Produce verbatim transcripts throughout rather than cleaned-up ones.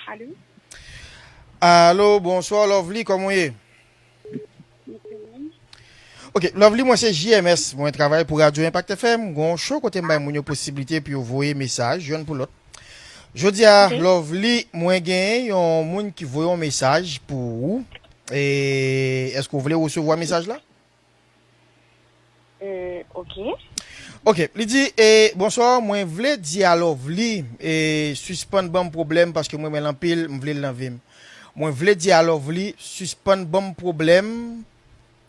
Alo? Alo, bonswa, Lovely, kòman w ye? Ok, Lovely, mwen se J M S, mwen travay pou Radyo Impact F M, gon show kote m bay moun yo posiblite pou yo voye mesaj, yonn pou lòt. Jodi a, Lovely, mwen genyen yon moun ki voye yon mesaj pou ou. E, èske w vle resevwa mesaj la? Euh, ok. Ok, li di, e, bonswa, mwen vle di a Lovely, e, sispann ban m pwoblèm paske mwen renmen l anpil, m vle l nan vi m. Mwen vle di a Lovely, sispann ban m pwoblèm,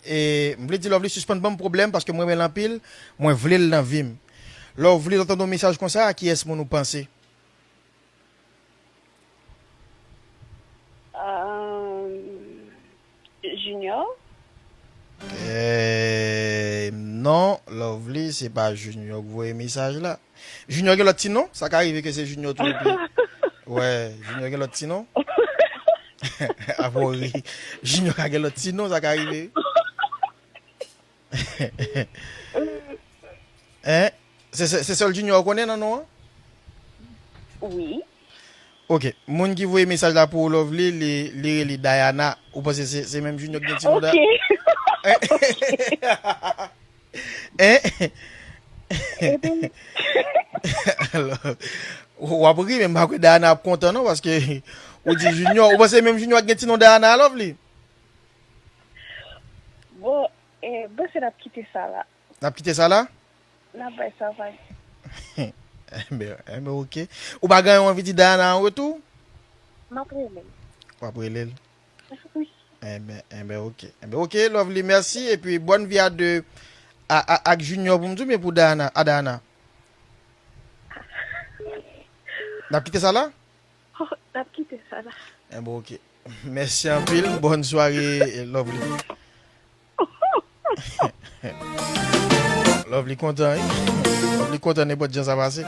e, m vle di Lovely, sispann ban m pwoblèm paske mwen renmen l anpil, mwen vle l nan vi m. Lovely, lè w tande yon mesaj konsa, a kiyès moun ou panse? Euh, Junior? Eh, non, Lovely, se pa Junior k voye mesaj la. Junior gen lòt ti non? Sa ka rive ke se Junior tou epi. Wè, Junior gen lòt ti non? Apre w ri. Junior ka gen lòt ti non, sa ka rive. Hein? Se, se, se sèl Junior ou konnen nan non an? Wi. Ok. Moun ki voye mesaj la pou ou, Lovely, li, li rele Diana. Ou panse se, se menm Junior ki gen ti non Diana? Ok. Hein? Alò, w ap ri, men m pa kwè Diana ap kontan non, paske ou di Junior. Ou panse menm Junior ki gen ti non Diana, Lovely? Bon, eh, bon, se n ap kite sa la. N ap kite sa la? N ap bay sa vag. Enben, enben, ok. Ou pa gen yon anvi di Diana an retou? M ap rele l. W ap rele l? Wi. Enben, enben, ok. Enben, ok, Lovely, mèsi. Epi, bonne vie à deux. A, a, ak Junior pou m di w, men pou Diana, a Diana. N ap kite sa la? Oh, n ap kite sa la. Enben, ok. Mèsi anpil. Bonne soirée, Lovely. Lovely kontan, wi. Lovely kontan nenpòt jan sa pase.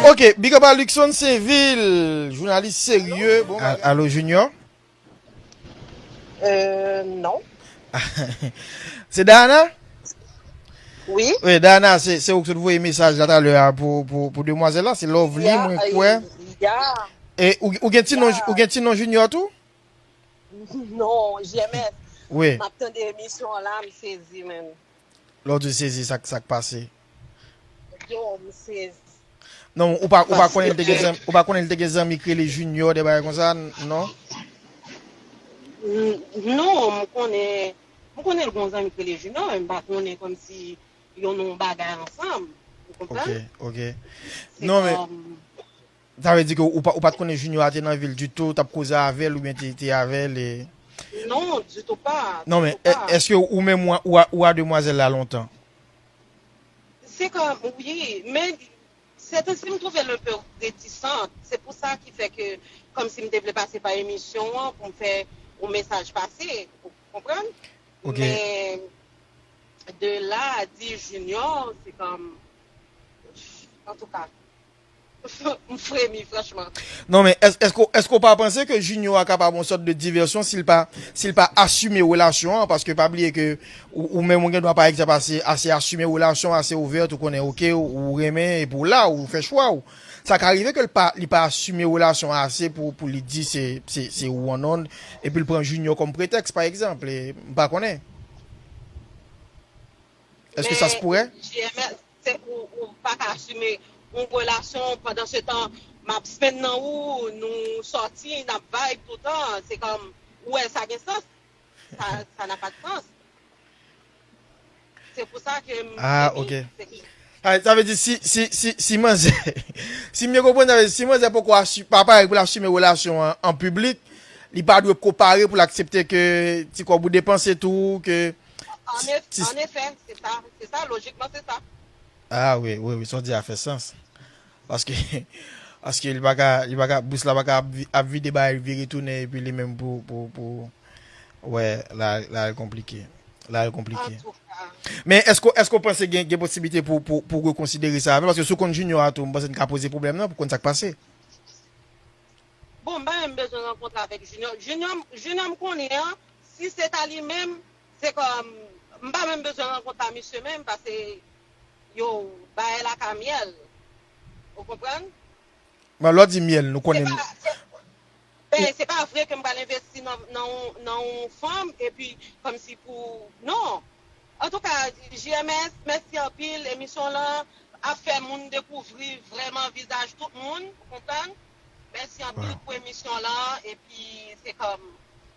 Ok, big up a Luckson Sainvil, jounalis serye. Bon, a-, alo, Junior? Euh, non. Se Diana? Wi. Wi, Diana, se, se ou ki sot voye mesaj la talè a pou, pou, pou demwazèl la. Se Lovely, mwen kwè. Ya. E ou, ou gen ti non, ou gen ti non Junior tou? Non, J M S. Wi. M ap tande emisyon an la, m sezi, menm. Lè w di sezi, sa k, sa k pase? Yo, m sezi. Non, ou pa, ou pa konnen li te gen zanmi, ou pa konnen li te gen zanmi ki rele Junior, de bagay konsa, n-, non? N-, non, m konnen, m konnen l gen yon zanmi ki rele Junior, men m pa konnen kòmsi yo nan yon bagay ansanm. Ou konprann? Ok, ok. Non, men, sa vle di ke ou pa, ou pa t konnen Junior a te nan vil ditou, t ap koze avè l oubyen te, te avè l e... Non, ditou pa. Non, men, èske ou menm ou a, ou a, ou a demwazèl la lontan? Se kòm, wi, men sèten si m twouve l un peu retisant. Se pou sa ki fè ke, kòmsi m te vle pase pa emisyon an pou m fè yon mesaj pase, ou konprann? Ok. Men, de la a di Junior, se kòm, antouka, m fremi, franchman. Non, men èske, èske, èske w pa panse ke Junior a kapab yon sòt de divèsyon si l pa, si l pa asime relasyon an? Paske pa bliye ke ou, ou menm ou gen dwa, pa egzanp, ase, ase asime relasyon, ase ouvè, ou konnen, ok, ou, ou renmen, epi w la, ou fè chwa w. Sa ka rive ke l pa, li pa asime relasyon an ase pou, pou li di se, se, se ou an non, epi l pran Junior kòm pretèks, pa egzanp, e, m pa konnen. Èske sa se poure? Men, J M S, se ou, ou pa ka asime yon relasyon, pandan se tan, m ap spenn nan ou, nou sòti, n ap vibe toutan, se kòm, ou wè sa gen sans? Sa, ça n'a pas de sens. Se pou sa ke m... Ah, ok. Sa, sa vle di si, si, si, si manzè, si m byen konprann, sa vle di si manzè poko asi-, pa pare pou l asime relasyon an an piblik, li pa dwe ko pare pou l aksepte ke ti kòb ou depanse tou, ke... An ef-, an efè, se sa, se sa, lojikman, se sa. Ah, wi, wi, wi, sa w di a fè sans. Paske, paske li pa ka, li pa ka, bous la pa ka ap vi-, ap vide bagay vire tounen epi li menm pou, pou, pou, wè, la, la l konplike. La l konplike. Antouka. Men èske, èske w panse gen, gen posiblite pou, pou, pou rekonsidere sa avè l? Paske si w konn Junior a tou, m panse n ka poze pwoblèm nan pou konn sa k pase. Bon, m pa menm bezwen rankontre avèk Junior. Junior, Junior m konnen an, si se ta li menm, se kòm, m pa menm bezwen rankontre a misye menm, paske yo, bagay la ka myèl. Ou konprann? Bon, lè w di myèl, nou Se konnen. pa, se, ben, se pa vre ke m pral envesti nan, nan, yon- nan yon fanm, epi kòmsi pou, non. Antouka, J M S, mèsi anpil. Emisyon lan ap fè moun dekouvri vrèman vizaj tout moun, ou konprann? Mèsi anpil pou emisyon lan, epi se kòm,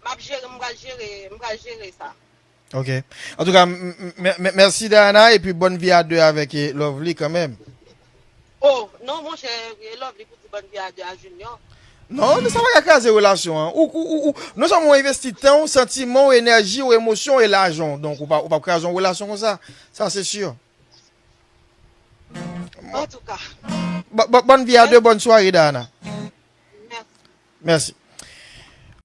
m ap jere, m pral jere, m pral jere sa. Ok. Antouka, m- m- m- mèsi Diana, epi bòn vi a de avèk eh, Lovely kanmenm. Oh, non, monchè, e Lovely pou di bòn vi a de a Junior. Non, men sa pa ka kraze relasyon an. Ou, ou, ou, ou, non sèlman ou envesti tan w, santiman w, enèji w, emosyon w e lajan w. Donk, ou pa, ou pa kraze yon relasyon konsa. Sa, se si. Antouka, Bòn vi a de, bòn sware, Diana. Mèsi. Mèsi.